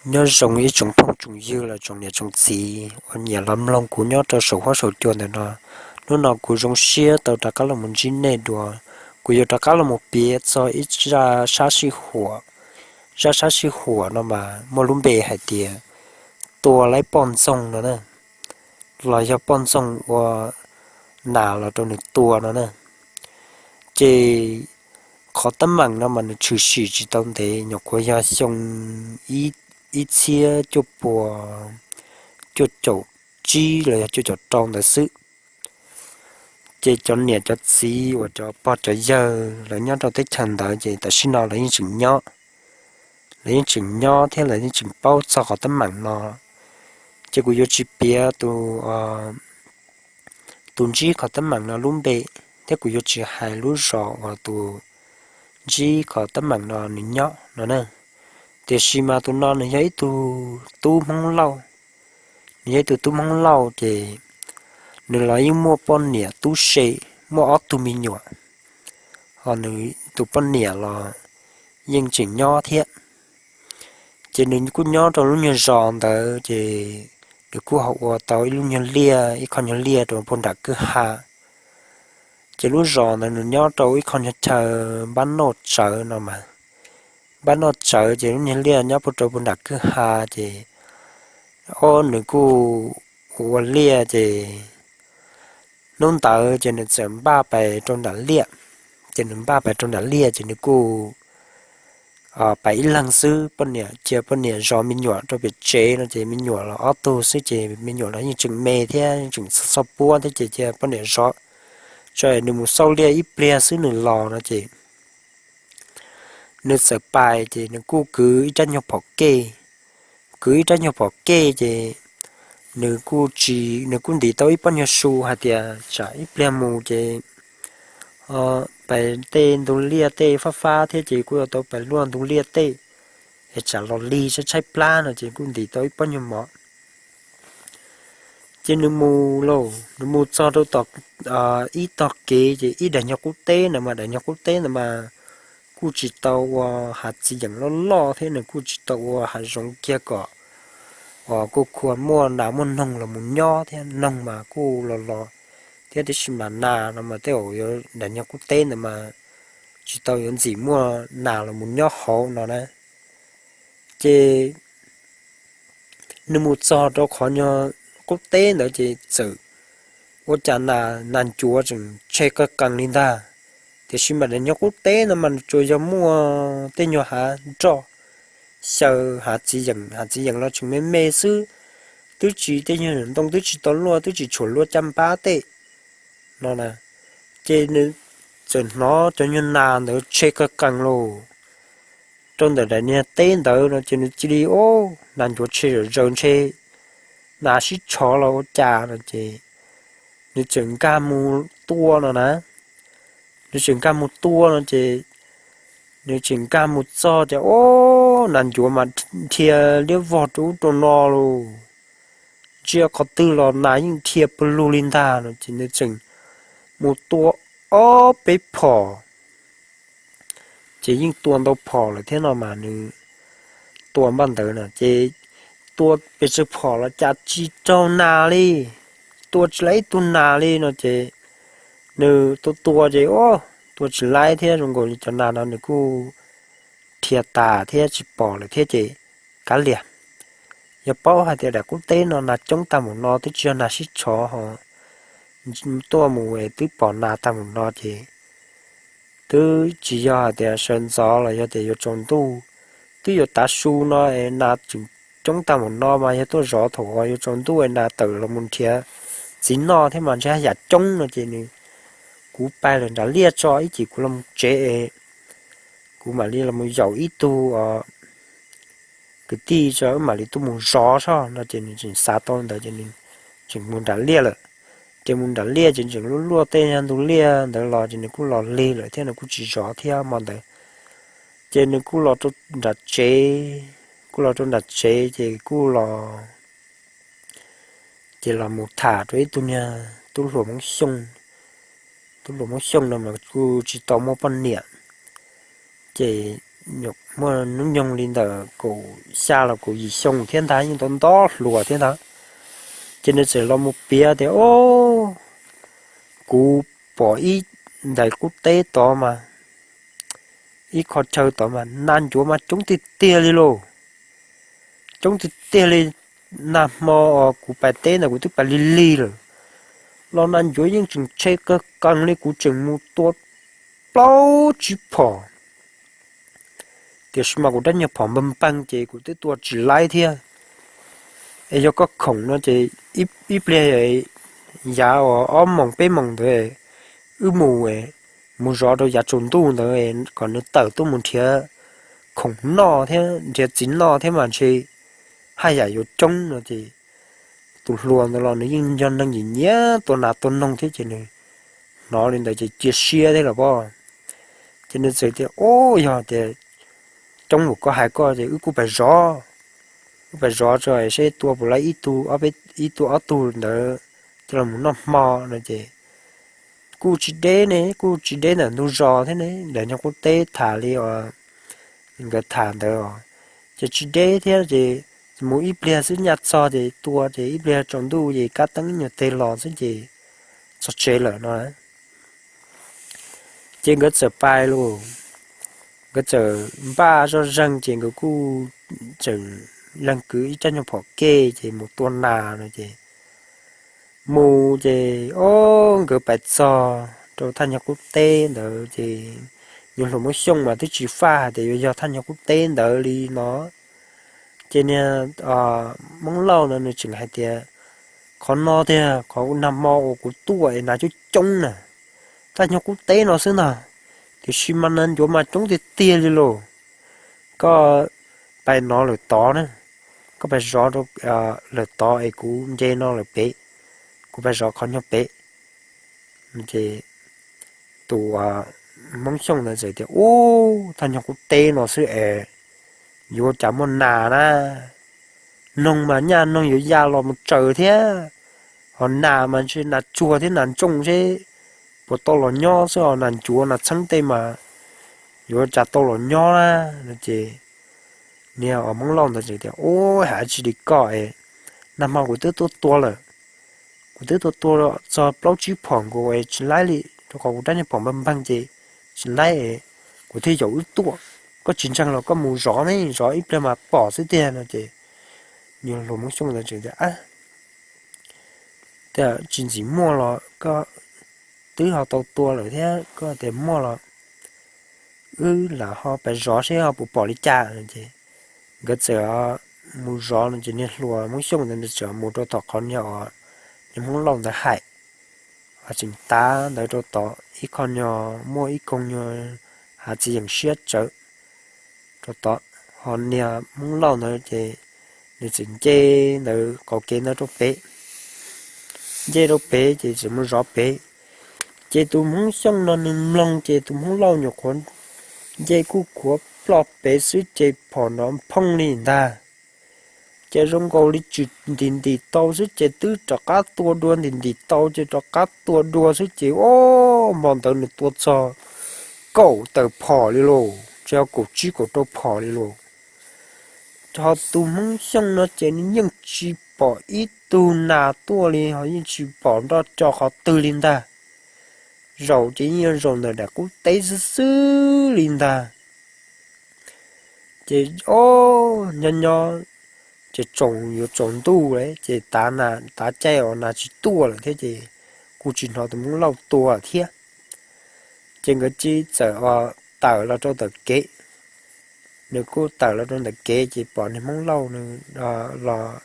Nyob zoo ib tsoom phooj tsoom ywg los tsoom niam tsoom txiv uas nyiam los mloog kuv nyob rau saum huab saum cua ntawm no. Hnub no kuv zoo siab tau rov qab los mus ntsib nej dua. Kuv yuav rov qab los mus piav txog ib zaj sab sij huam. Zaj sab sij huam no mas muaj lub npe hais tias tua laib poj ntxoog no na, los yog poj ntxoog ua nas los rau nws tua no na. Ces qhov teeb meem no mas nws tshwm sim tsis tau ntev, nyuam qhuav yog xyoo ib txhiab cuaj pua cuaj caum tsib los yog cuaj caum rau ntawd xwb. Ces cov niam cov txiv uas cov pog cov yawg lawv nyob rau teb chaws ntawd ces tam sim no lawv yeej tseem nyob, lawv yeej tseem nyob thiab lawv yeej tseem paub txog qhov teeb meem no. Ces kuv yuav tsis piav tus tus ntsib qhov teeb meem no lub npe, thiab kuv yuav tsis hais lub zos uas tus ntsib qhov teeb meem no nws nyob no na. Tiam sis mas tus no nws yog ib tug tub Hmoob Lauj, nws yog ib tug tub Hmoob Lauj ces nws los yeej muaj poj niam tub se, muaj ob tug me nyuam, ho nws tus poj niam los yeej tseem nyob thiab. Ces nws kuj nyob rau lub nyuag zos ntawd ces nws kuj ho ua tau ib lub nyuag liaj, ib qho nyuag liaj rau puag nram kwj ha. Ces lub zos ntawd nws nyob rau ib qho nyuag chaw npab noj tsawv no mas, npab noj tsawv ces lub nyuag liaj nyob puag rau puag nram kwj ha ces, o, nws kuj ua liaj ces hnub ntawd ces nws txawm npaj pais rau nram liaj. Ces nws npaj pais rau nram liaj ces nws kuj pais ib leeg xwb, poj niam cia poj niam zov me nyuam rau pem tsev no ces me nyuam los ob tug xwb ces me nyuam los yeej tseem me thiab yeej tseem txhob puab thiab ces cia poj niam zov tso nws mus xauj liaj ib pliag xwb nws los no ces nws txawm pais ces nws kuj kwv ib rab nyuag phom kej, kwv ib rab nyuag phom kej ces nws kuj tsis, nws kuj ntim tau ib pob nyuag su hais tias tsam ib pliag mus ces pais tej ntug liaj tej fab fab thiab ces kuj yuav tau pais luaj ntug liaj tej es tsam los lig tshaib tshaib plab no ces kuj ntim tau ib pob nyuag mov. Ces nws mus lauj, nws mus txog rau tom ib tog kev ces ib daim nyuag qub teb ntawd mas, daim nyuag qub teb ntawd mas kuj tsis tau ua hav txiv yeem loj loj thiab nws kuj tsis tau ua hav zoov kiag kom uas kuj khuam muaj nas muaj noog los mus nyob thiab, noog mas kuj los los thiab, tiam sis mas nas no mas tej zaum yuav daim nyuag qub teb ntawd mas tsis tau yuav ntxim muaj nas los mus nyob hauv no na. Ces nws mus txog rau qhov nyuag qub teb ntawd ces txawm ua cas nas ncuav tseem tshe kawg qees li ntag. Tiam sis mas daim nyuag qub teb no mas tsuas yog muaj tej nyuag hav nroj xyaw, hav txiv yeem, hav txiv yeem los tseem me me xwb, twb tsis, tej nyuag ntoo twb tsis tau luaj, twb tsis tshuam luaj caj npab tej no na. Ces nws txawm hnov cov nyuag nas ntawd tshe kawg qees lauj rau ntawm daim niag teb ntawd no ces nws cia li, o, nas ncuav tshe zom zaws ntshe nas sib tshov los ua cas no ces nws tseem nkag mus tua no na. Nws tseem nkag mus tua no ces nws tseem nkag mus txog ces, o, nas ncuav mas dhia liab vog rau ub rau no lauj. Ntsia qhov twg los nas yeej dhia pawg lug li ntag no ces nws tseem mus tua ob peb phom ces yeej tua ntau phom lawm thiab no mas nws tua npaj ntawd no ces tua pes tsawg phom los cas tsis raug nas li, tua tsis laib ib tug nas li no ces nws tua tua ces, o, tua tsis laib thiab, zoo nkaus li cov nas no nws kuj dhia tas thiab tsis pom lawm thiab ces kav liam. Yog paub hais tias daim qub teb no nas coob tag mus no twb tsis yog nas sib tshov ho tuaj mus es twb pom nas tag mus no ces twb tsis yog hais tias sawv ntxov los yog tias yuav tsaus ntuj, twb yuav tav su no es nas tseem coob tag mus no mas yog tuaj zov thaum uas yuav tsaus ntuj es nas tawm los mus nrhiav txiv noj thiab mas ntshe haj yam coob no ces nws, kuv pais lawm nram liaj tso ib chim kuv los tsev es kuv mam li los yaum ib tug kwv tij tso wb mam li tuaj mus zov soj no ces nws tseem xav tau ntawd ces nws tseem mus nram liaj lawm. Ces mus nram liaj ces tseem luaj luaj tej ntug liaj ntawd los ces nws kuj los lig lawm thiab nws kuj tsis zov thiab hmo ntawd. Ces nws kuj los rau nram tsev, kuj los rau nram tsev ces kuj los, ces los mus tham rau ib tug niag tub hluas Hmoob Xyooj. Tub hluas Hmoob Xyooj no mas kuj tsis tau muaj poj niam, ces muaj hnub nyoog li ntawm kaum xya los kaum yim xyoo thiab ntag, yeej tau nto hluas thiab ntag. Ces nws txawm los mus piav tias, o, kuv pom ib ntais qub teb tod mas, ib qho chaw tod mas nas ncuav mas coob tiag tiag li lauj. Coob tiag tiag li. Nag hmo os kuv pais teb ntawd kuv twb pais lig lig lawm, los nas ncuav yeej tseem tshe kawg qees li, kuv tseem mus tua plaub tsib phom. Tiam sis mas kuv rab nyuag phom npag npeeg ces kuv twb tua tsis laib thiab. Es yog koj khoom no ces ib pliag yav uas ob moos peb moos ntawd wb mus, mus zov rau yav tsaus ntuj ntawd kom nws tawm tuaj mus nrhiav khoom noj thiab nrhiav txiv noj thiab mas ntshe haj yam yuav coob no ces tus hluas ntawd los nws yeej yog neeg nyiam nyiam tua nas tua noog thiab ces nws hnov li ntawd ces cia siab thiab los pom. Ces nws txawm tias, o, yog tias coob ua koj hais koj ces wb kuj pais zov, wb pais zov tso seb tua puas laib ib tug ob tug ntawd coj los noj hmo no ces kuj tsis deb ne, kuj tsis deb ntawm ntug zos thiab ne, ntawm nyuag qub teb tham li nkawd tham ntawd os. Ces tsis deb thiab ces mus ib pliag xwb nyaj txog ces tua ces ib pliag tsaus ntuj ces kab teeb nyuag teg los xwb ces txog tsev lawm no. Ces nkawd txawm pais lauj, nkawd txawm npaj zoj zeeg ces nkawd kuj tseem leeg kwv ib rab nyuag phom ke ces mus tua nas no ces mus ces o, nkawd pais txog rau thaj nyuag qub teb ntawd ces nyuag hluas Hmoob Xyooj mas twb tsis faj hais tias yuav yog thaj nyuag qub teb ntawd li no. Ces niag Hmoob Lauj no nws tseem hais tias, qhov no tiag qhov nag hmo uas kuv tuaj es nas coob coob na, thaj nyuag qub teb no xwb ntag, tiam sis mas nas ncuav mas coob tiag tiag li lauj. Koj pais no lawm tod na, koj pais zov rau lawm tod es kuv nce no lawm pem, kuv pais zov qhov nyuag pem. Ces tus Hmoob Xyooj ntawd txawm tias, ub, thaj nyuag qub teb no xwb es yuav cas muaj nas na, noog mas nyaj noog yuav ya los mus tsaws thiab, ho nas mas ntshe nas tsuag thiab nas ntsooj seb puas tau los nyob xwb, ho nas ncuav nas txheeb tej mas yuav cas tau los nyob na no ces niag Hmoob Lauj ntawd txawm tias, ub, hais tsis li koj es, nag hmo kuv twb tuaj tua lawm, kuv twb tuaj tua txog plaub tsib phom nkaus es tsis laib li, rau qhov kuv rab nyuag phom npag npeeg ces tsis laib es kuv thiaj yaum wb tuaj. Koj tsis ntseeg los koj mus zov ne, zov ib pliag mas pom xwb tiag no ces niag hluas Hmoob Xyooj ntawd tseem tias, tias tsis ntxim muaj los koj twb ho tau tua lawm thiab, koj tias muaj los wb lam ho pais zov seb ho puas pom li cas no ces nkawd txawm mus zov no ces niag hluas Hmoob Xyooj ntawd txawm mus rau tom qhov niag, niag Hmoob Lauj ntawd hais, tseem tav ntawd rau tod ib qho nyuag muaj ib koog nyuag hav txiv yeem siab tsawv rau tod, ho niag Hmoob Lauj ntawd ces nws txawm nce ntawd qhov kev ntawd rau pem, nce rau pem ces txawm mus zov pem. Ces tus Hmoob Xyooj no nws mloog ces tus Hmoob Lauj nyuam qhuav nce kuj kuav ploj pem xwb ces phom nrov phooj li ntag. Ces zoo nkaus li tsis ntim ntim tau xwb ces twb rov qab tua dua, ntim ntim tau ces rov qab tua dua xwb ces o, hmo ntawd nws tua txog kaum tawm phom li lauj, tsis yog kaum tsib kaum rau phom li lauj. Ho tus Hmoob Xyooj no ces nws yeej tsis pom ib tug nas tuaj li, ho yeej tsis pom nroj co qhov twg li ntag. Zaum ces yeej yog zaum ntawm daim qub teb xwb xwb li ntag. Ces o, nyob nyob ces tsaus yuav tsaus ntuj lawm ces tav caij os nas tsis tuaj lawm thiab ces kuj tsis hnov tus Hmoob Lauj tua thiab. Ces nkawd cia li txawm tawm los rau ntawm kev. Nws kuj tawm los rau ntawm kev ces pom niag Hmoob Lauj nws los,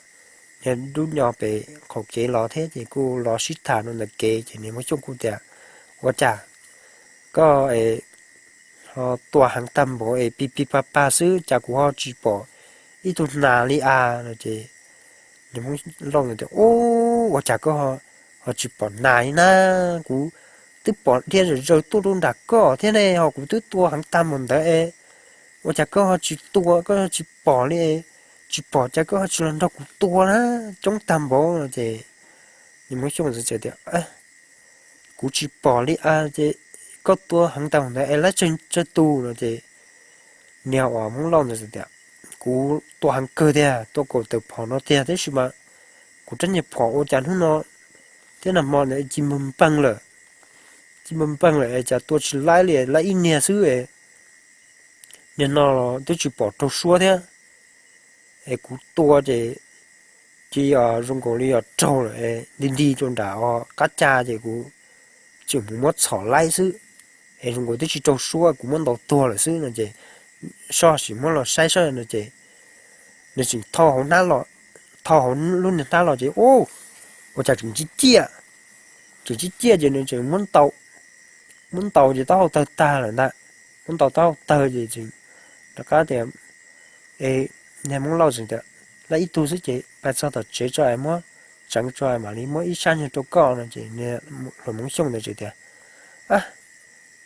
niag dub nyo pem qaum kev los thiab ces kuj los sib tham rau ntawm kev ces niag Hmoob Xyooj kuj tias, ua cas koj ho tua heev tag npaum es pig pig pag pag xwb cas kuv ho tsis pom ib tug nas li a no ces niag Hmoob Lauj tias, ub, ua cas koj ho tsis pom nas li na, kuv twb pom dhia zawm zaws tuaj rau nram koj thiab ne, ho kuv twb tua heev tag npaum ntawd es ua cas koj ho tsis tua, koj ho tsis pom li, tsis pom cas koj ho tsis los nrog kuv tua na, coob tag npaum no ces niag Hmoob Xyooj ntawd txawm tias, kuv tsis pom li a, ces koj tua heev tag npaum ntawd es lawv tsawg tus no ces Niag uas Hmoob Lauj ntawd tias, kuv tua heev kawg tiag, tua kaum tawm phom no tiag, tab sis mas kuv rab niag phom ua cas hnub no thiab nag hmo ntawd ci npag npeeg lawm, ci npag npeeg lawm es cas tua tsis laib li, laib ib niag xwb es niag no los twb tsis pom raug suab thiab. Es kuv tua ces cia zoo nkaus li yog raug lawm, nti nti rau nram qab ca ces kuv tseem mus muab txhom laib xwb, es zoo nkaus twb tsis raug suab, kuv muab ntaus tuag lawm xwb no ces soj sim muab los saib soj no ces nws tseem thau hauv hnab los, thau hauv lub niag hnab los ces ua cas tseem tib ciaj, tseem tib ciaj ces nws tseem muab ntaus, muab ntaus ces taub hau tawg tag lawm ntag, muab ntaus taub hau tawg ces tseem rov qab tias, e, niag Hmoob Lauj tseem tias, laib ib tug xwb ces pais txog tom tsev tso es muab tseev tso mam li muab ib sab nyuag rau koj no ces niag hluas Hmoob Xyooj ntawd tseem tias,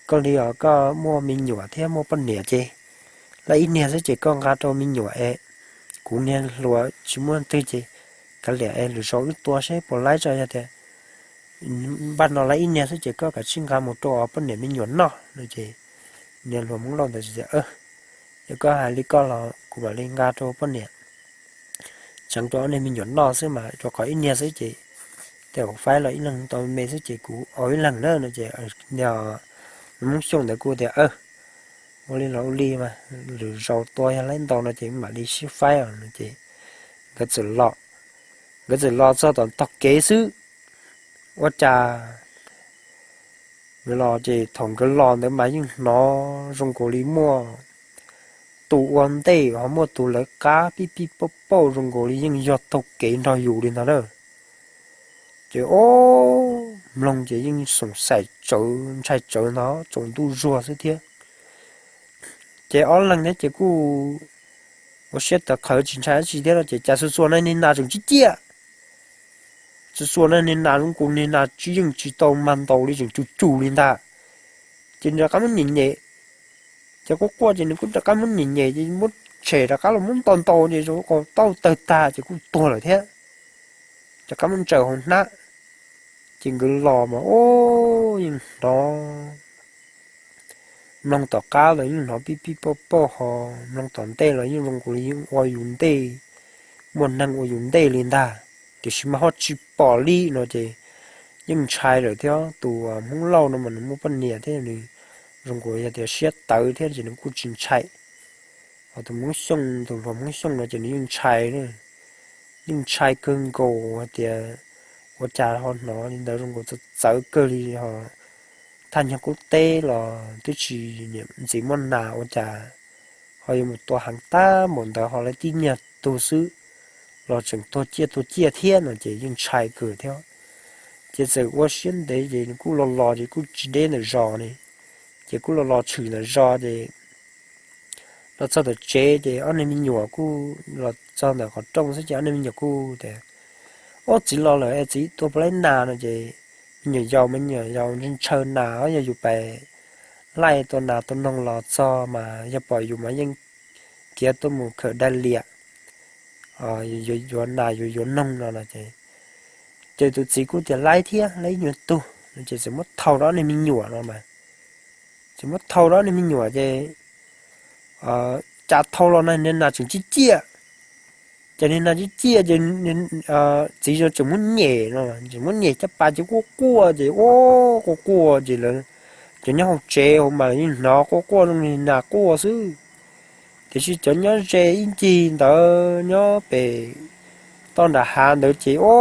koj li os, koj muaj me nyuam thiab muaj poj niam ces laib ib niag xwb ces koj nqa rau me nyuam es kuv niag hluas tsis muaj twg ces kav liam es lwm zaus wb tua seb puas laib tso, yog tias npaj no laib ib niag xwb ces koj kav tsij nqa mus rau poj niam me nyuam noj no ces niag hluas Hmoob Lauj ntawd tias, yog koj hais li koj los kuv mam li nqa rau poj niam tseev rau ob niag me nyuam noj xwb mas rau qhov ib niag xwb ces tej zaum faib los ib leeg tau me xwb ces kuv ua ib leeg na no ces niag Hmoob Xyooj ntawd kuj tias, ua li los ua li mas, lwm zaus tua yog laib ntau no ces mam li sib faib os no ces nkawd txawm los, nkawd txawm los txog tom tog kev xwb, ua cas nkawd los ces thaum nkawd los ntawd mas yeej hnov zoo nkaus li muaj tus ua ntej ho muaj tus lawv qab pib pib pauj pauj zoo nkaus li yeej yog taug kev nrog yus li ntag na. Ces o, mloog ces yeej xoom xaim tsawv ntshai tsawv ntag, tsaus ntuj zuag xwb thiab. Ces ob leeg thiab ces kuj ua siab tawv qhawv tsis ntshai dab tsi thiab no ces cas xuas xuas na niag nas tseem tib ciaj, xuas xuas na niag nas zoo nkaus niag nas tsis yeej tsis tau mag ntaus li tseem cus cus li ntag. Ces nws rov qab muab nyem nyem, ces quaj quaj ces nws kuj rov qab muab nyem nyem ces muab tshem rov qab los muab ntaus ntaus ces zoo nkaus taub hau tawg tag ces kuj tuag lawm thiab. Rov qab muab ntsaws hauv hnab, ces nkawd los mas o, yeej hnov, mloog tom qab los yeej hnov pib pib pauj pauj ho mloog tom ntej los yeej zoo nkaus li yeej ua yus ntej, muaj neeg ua yus ntej li ntag, tiam sis mas ho tsis pom li no ces yeej ntshai lawm thiab. Tus Hmoob Lauj no mas nws muaj poj niam thiab nws zoo nkaus yog tias siab tawv thiab ces nws kuj tsis ntshai. Ho tus Hmoob Xyooj, tus hluas Hmoob Xyooj no ces nws yeej ntshai, yeej ntshai kawg nkaus hais tias ua cas ho hnov li ntawd zoo nkaus txawv txawv kawg li ho thaj nyuag qub teb los twb tsis ntxim muaj nas ua cas ho yuav mus tua heev tag npaum ntawd ho lawv tib niag tug xwb los tseem tuag ciaj tuag ciaj thiab no ces yeej ntshai kawg thiab. Ces txawm ua siab ntev ces nws kuj los los ces kuj tsis deb ntawm zos ne, ces kuj los los tshwm ntawm zos ces los txog tom tsev ces ob niag me nyuam kuj los txog ntawm qhov rooj xwb ces ob niag me nyuam kuj tias, ob txiv los lawm es txiv tua puas laib nas no ces me nyuam yaus me nyuam yaus ntshaw nas, yog yus pais laij tua nas tua noog los txog mas yog pom yus mas yeej khiav tuaj mus khawm dai liam, yuav yuav nas yuav yuav noog no no ces, ces tus txiv kuj tias laib thiab, laib ib nyuag tug no ces txawm muab thau rau ob niag me nyuam no mas, txawm muab thau rau ob niag me nyuam ces cas thau los na niag nas tseem tib ciaj, ces niag nas tib ciaj ces txiv tseem muab nyem no, tseem muab nyem caj pas ces quaj quaj ces ua quaj quaj ces lawv cov nyob hauv tsev hauv mas yeej hnov quaj quaj zoo niag nas quaj xwb. Tiam sis cov nyob ze ib ncig ntawd nyob pem toj nram hav ntawd ces ua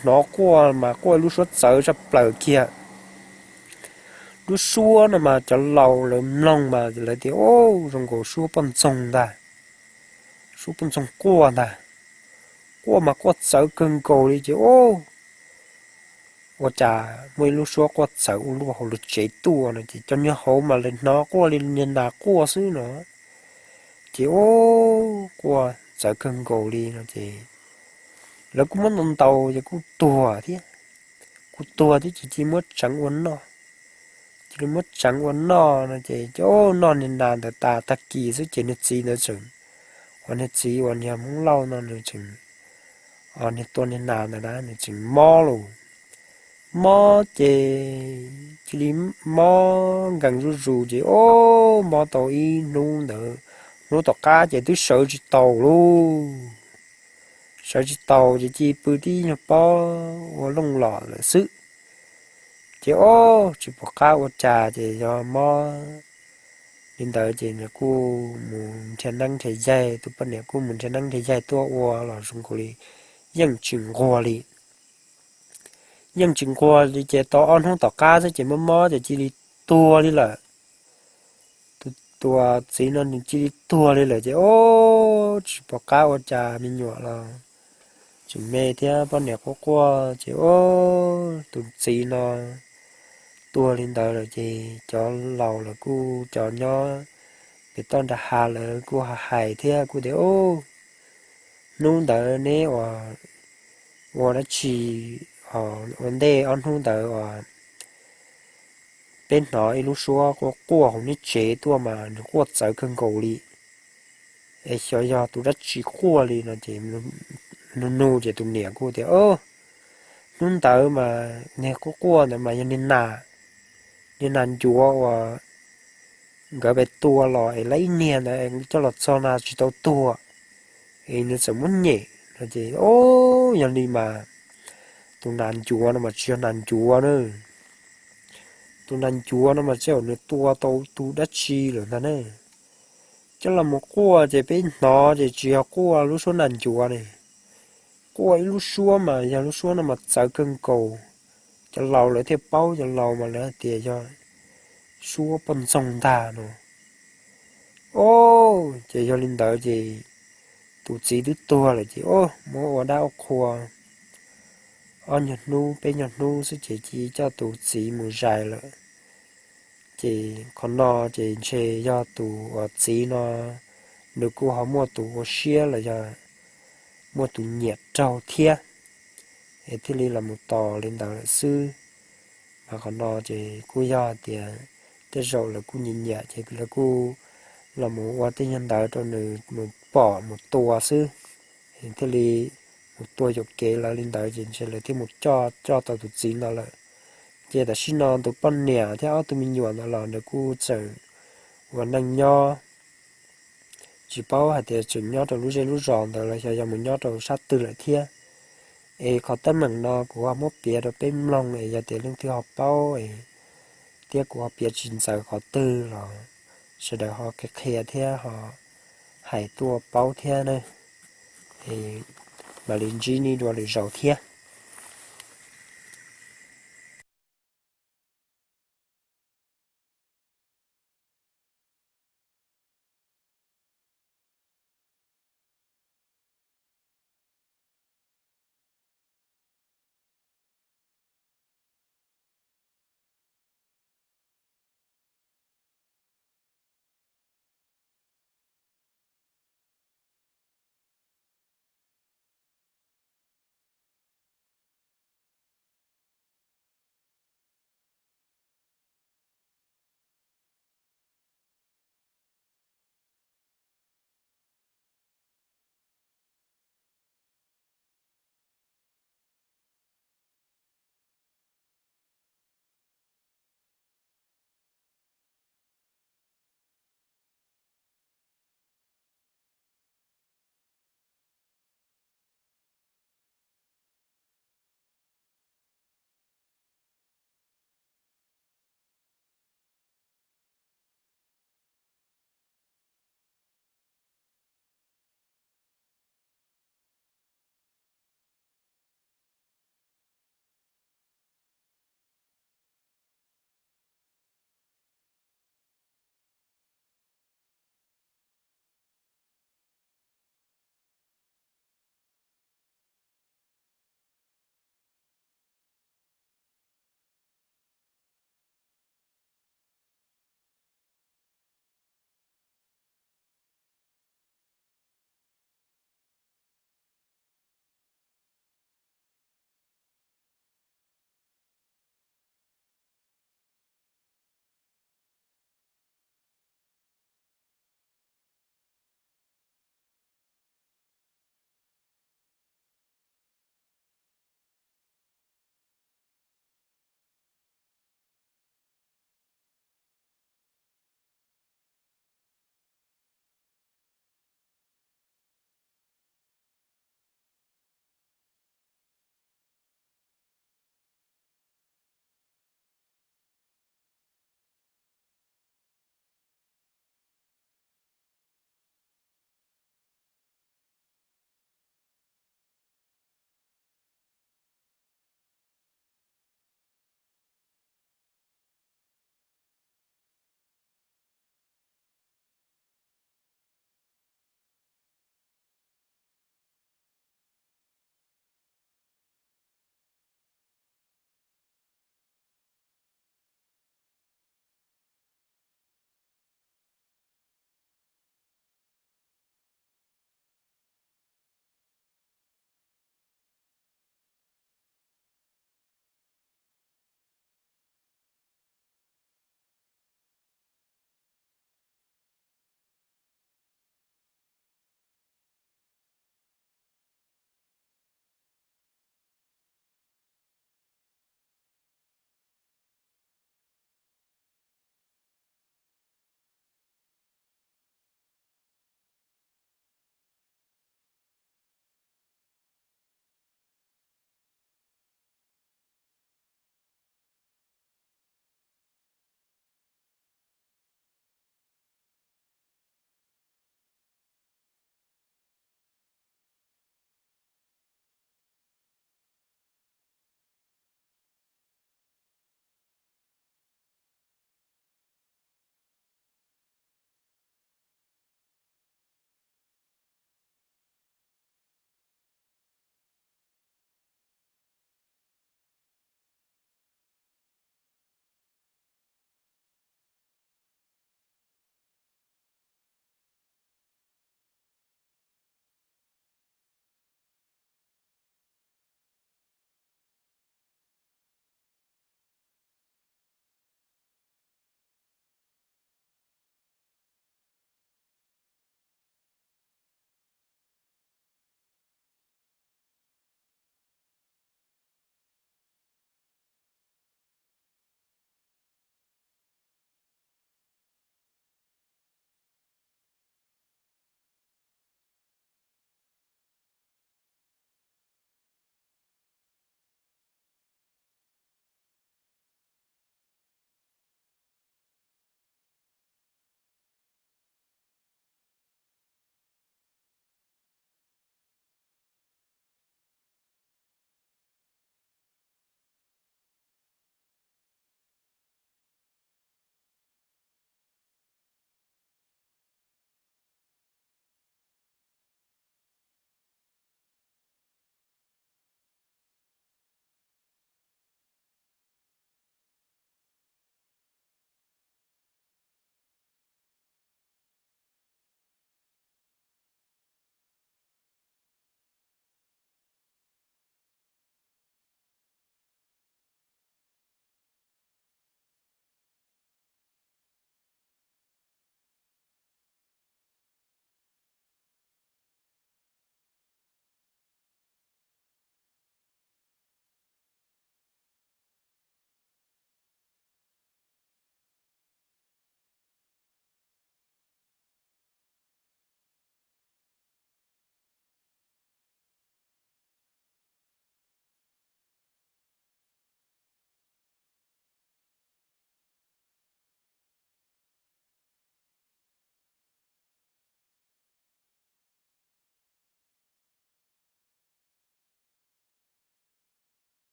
hnov quaj mas quaj lub suab txawv tshaj plaws kiag. Lub suab no mas cov laus lawv mloog mas lawv tias zoo nkaus suab poj ntxoog ntag, suab poj ntxoog quaj ntag, quaj mas quaj txawv kawg nkaus li ces ua cas muaj ib lub suab quaj txawv ua luaj hauv lawv tsev tuaj no ces cov nyob hauv mas lawv hnov quaj li niag nas quaj xwb no, ces ua quaj txawv kawg nkaus li no ces lawv kuj muab ntaus ntaus ces kuj tuag thiab, kuj tuag thiab ces cia muab tseev ua noj. Cia li muab tseev ua noj no ces cov noj niag nas ntawd tas tag kis xwb ces niag txiv ntawd tseem, uas niag txiv uas niag Hmoob Lauj no nws tseem, niag tua niag nas ntawd na nws tseem mob lawm. mob ces cia li mob nkees zuj zus ces ob mob tau ib hnub ntawd, hnub tom qab ces twb sawv tsis taus lauj. Sawv tsis taus ces cia li pw tib nyuag pob ua looj los lawm xwb. Ces ob tsis pom qab ua cas ces yog mob li ntawd ces nws kuj mus nrhiav neeb nrhiav yaig, tus poj niam kuj mus nrhiav neeb nrhiav yaig tuaj ua los zoo nkaus li yeej tsis nquag li. Yeej tsis nquag li ces tau ob hnub tom qab xwb ces mob mob ces cia li tuag li lawm. Tus txiv no nws cia li tuag li lawm ces ob tsis pom qab ua cas, me nyuam los tseem me thiab poj niam quaj quaj ces ob tus txiv no tuag li ntawd lawm ces cov laus lawv kuj, cov nyob pem toj nram hav lawv kuj ho hais thiab kuj tias, Hnub ntawd neb ua dab tsi ua ntej ob hnub ntawd as? Peb hnov ib lub suab quaj quaj hauv neb tsev tuaj mas nws quaj txawv kawg nkaus li. Es xyov yog tus dab tsi quaj li no ces nug nug ces tus niam kuj tias, Hnub ntawd mas niag quaj quaj ntawd mas yog niag nas, niag nas ncuav uas nkawd pem tua los es lawv ib niag ntawd coj los txog na tsis tau tuag es nws txawm muab nyem no ces, Yog li mas tus nas ncuav no mas tsis yog nas ncuav na. Tus nas ncuav no mas tsis yog nws tua tau tus dab tsi lawm ntag ne. Coj los mus quaj ces peb hnov ces tsis yog quaj lub suab nas ncuav ne, quaj ib lub suab mas yog lub suab no mas txawv kawg nkaus. Cov laus lawv thiaj paub, cov laus mas lawv hais tias yog suab poj ntxoog ntag no. Ob, ces yog li ntawd ces tus txiv twb tuag lawm ces ob muab ua dab ua qhua ob nyuag hnub peb nyuag hnub xwb ces cia coj tus txiv mus zais lawm. Ces qhov no ces ntshe yog tus uas txiv no nws kuj ho muaj tus ua siab los yog muaj tus nyiam raug thiab es thiaj li los mus tos li ntawd lawm xwb. Mas qhov no ces kuj yog hais tias tej zaum lawv kuj nyiam nyiam ces lawv kuj los mus ua tej nyuag ntawd rau nws mus pom mus tua xwb, thiaj li mus tua yuam kev lawv li ntawd ces ntshe lawv thiaj mus coj, coj tau tus txiv no lawm. Ces tam sim no tus poj niam thiab ob tug me nyuam ntawd los nws kuj tseem ua neej nyob, tsis paub hais tias tseem nyob rau lub zej lub zos ntawd los xyov yog mus nyob rau sab twg lawm thiab. Es qhov teeb meem no kuv ho muab piav rau peb mloog es yog tias leej twg ho paub es thiab kuv ho piav tsis ntxaws qhov twg los sawv daws ho qhia qhia thiab ho hais tuaj paub thiab na. Mam li ntsib nej dua lwm zaus thiab.